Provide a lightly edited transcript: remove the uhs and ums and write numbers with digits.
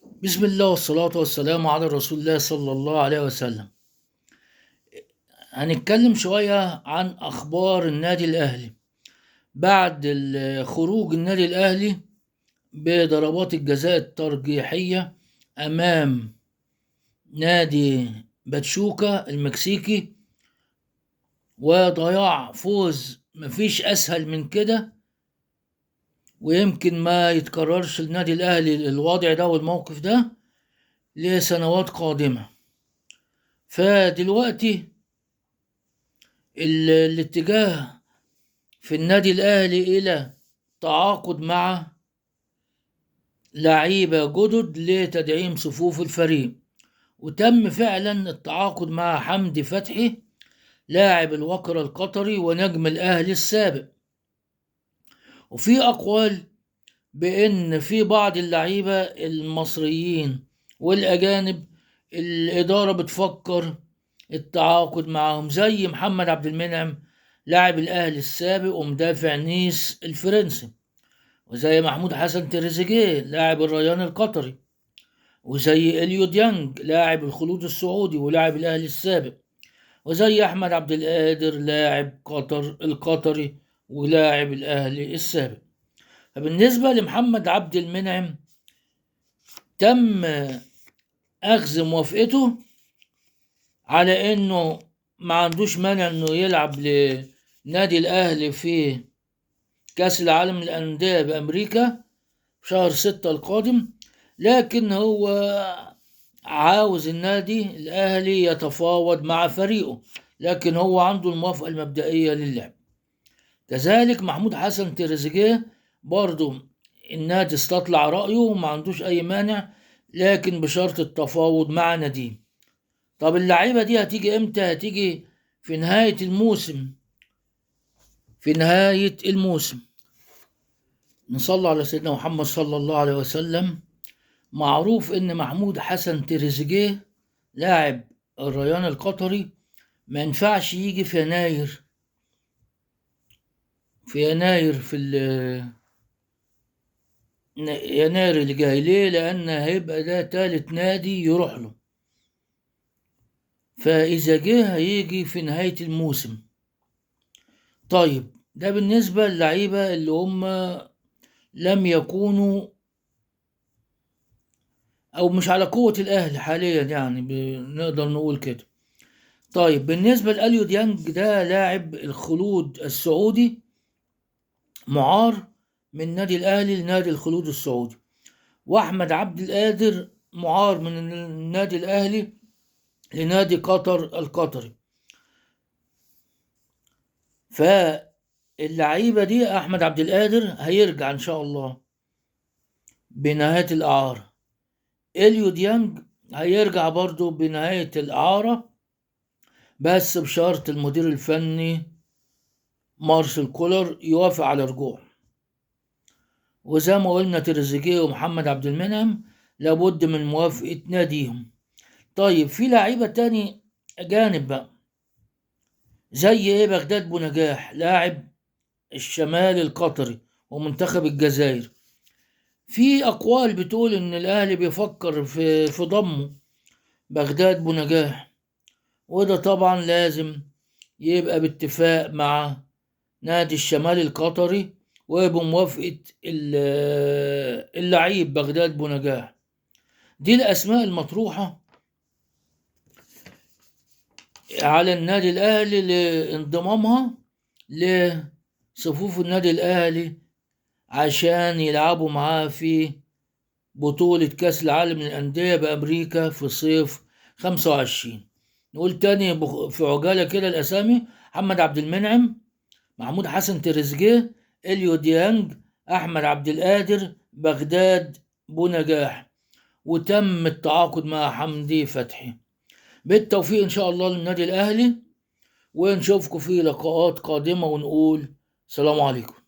بسم الله والصلاة والسلام على رسول الله صلى الله عليه وسلم. هنتكلم شوية عن أخبار النادي الأهلي بعد خروج النادي الأهلي بضربات الجزاء الترجيحية أمام نادي باتشوكا المكسيكي، وضياع فوز مفيش أسهل من كده، ويمكن ما يتكررش النادي الأهلي الوضع ده والموقف ده لسنوات قادمة. فدلوقتي الاتجاه في النادي الأهلي إلى تعاقد مع لعيبة جدد لتدعيم صفوف الفريق، وتم فعلا التعاقد مع حمدي فتحي لاعب الوكرة القطري ونجم الأهلي السابق. وفي أقوال بأن في بعض اللعيبة المصريين والأجانب الإدارة بتفكر التعاقد معهم، زي محمد عبد المنعم لاعب الأهلي السابق ومدافع نيس الفرنسي، وزي محمود حسن تريزيجيه لاعب الريان القطري، وزي اليو ديانج لاعب الخلود السعودي ولاعب الأهلي السابق، وزي أحمد عبد القادر لاعب قطر القطري ولاعب الأهلي السابق. فبالنسبة لمحمد عبد المنعم تم أخذ موافقته على إنه ما عندوش مانع إنه يلعب لنادي الأهلي في كأس العالم للأندية بأمريكا في شهر 6 القادم، لكن هو عاوز النادي الأهلي يتفاوض مع فريقه، لكن هو عنده الموافقة المبدئية للعب. كذلك محمود حسن تريزيجيه برضو النادي استطلع رأيه وما عندوش أي مانع، لكن بشرط التفاوض مع ناديه. طب اللعيبة دي هتيجي امتى؟ هتيجي في نهاية الموسم. في نهاية الموسم. نصلي على سيدنا محمد صلى الله عليه وسلم. معروف ان محمود حسن تريزيجيه لاعب الريان القطري ما ينفعش يجي في يناير، في يناير في يناير اللي جاي. ليه؟ لان هيبقى ده تالت نادي يروح له، فاذا جه هيجي في نهاية الموسم. طيب ده بالنسبة للعيبة اللي هم لم يكونوا او مش على قوة الاهلي حاليا، يعني نقدر نقول كده. طيب بالنسبة لأليو ديانج، ده لاعب الخلود السعودي، معار من نادي الاهلي لنادي الخلود السعودي، واحمد عبد القادر معار من النادي الاهلي لنادي قطر القطري. فاللعيبة دي احمد عبد القادر هيرجع ان شاء الله بنهاية الاعارة، اليو ديانج هيرجع برضو بنهاية الإعارة، بس بشرط المدير الفني مارسيل كولر يوافق على رجوعه. وزي ما قلنا تريزيجيه ومحمد عبد المنعم لابد من موافقة ناديهم. طيب في لعيبة تاني أجانب بقى، زي إيه؟ بغداد بونجاح لاعب الشمال القطري ومنتخب الجزائر. في أقوال بتقول إن الأهلي بيفكر في ضمه بغداد بونجاح، وده طبعا لازم يبقى باتفاق مع نادي الشمال القطري وبموافقة اللعيب بغداد بونجاح. دي الأسماء المطروحة على النادي الأهلي لانضمامها لصفوف النادي الأهلي عشان يلعبوا معاه في بطولة كأس العالم للأندية بأمريكا في صيف 25. نقول تاني في عجالة كده الأسامي: محمد عبد المنعم، محمود حسن تريزيجيه، اليو ديانج، أحمد عبد القادر، بغداد بونجاح، وتم التعاقد مع حمدي فتحي. بالتوفيق إن شاء الله للنادي الأهلي، ونشوفكم في لقاءات قادمة، ونقول سلام عليكم.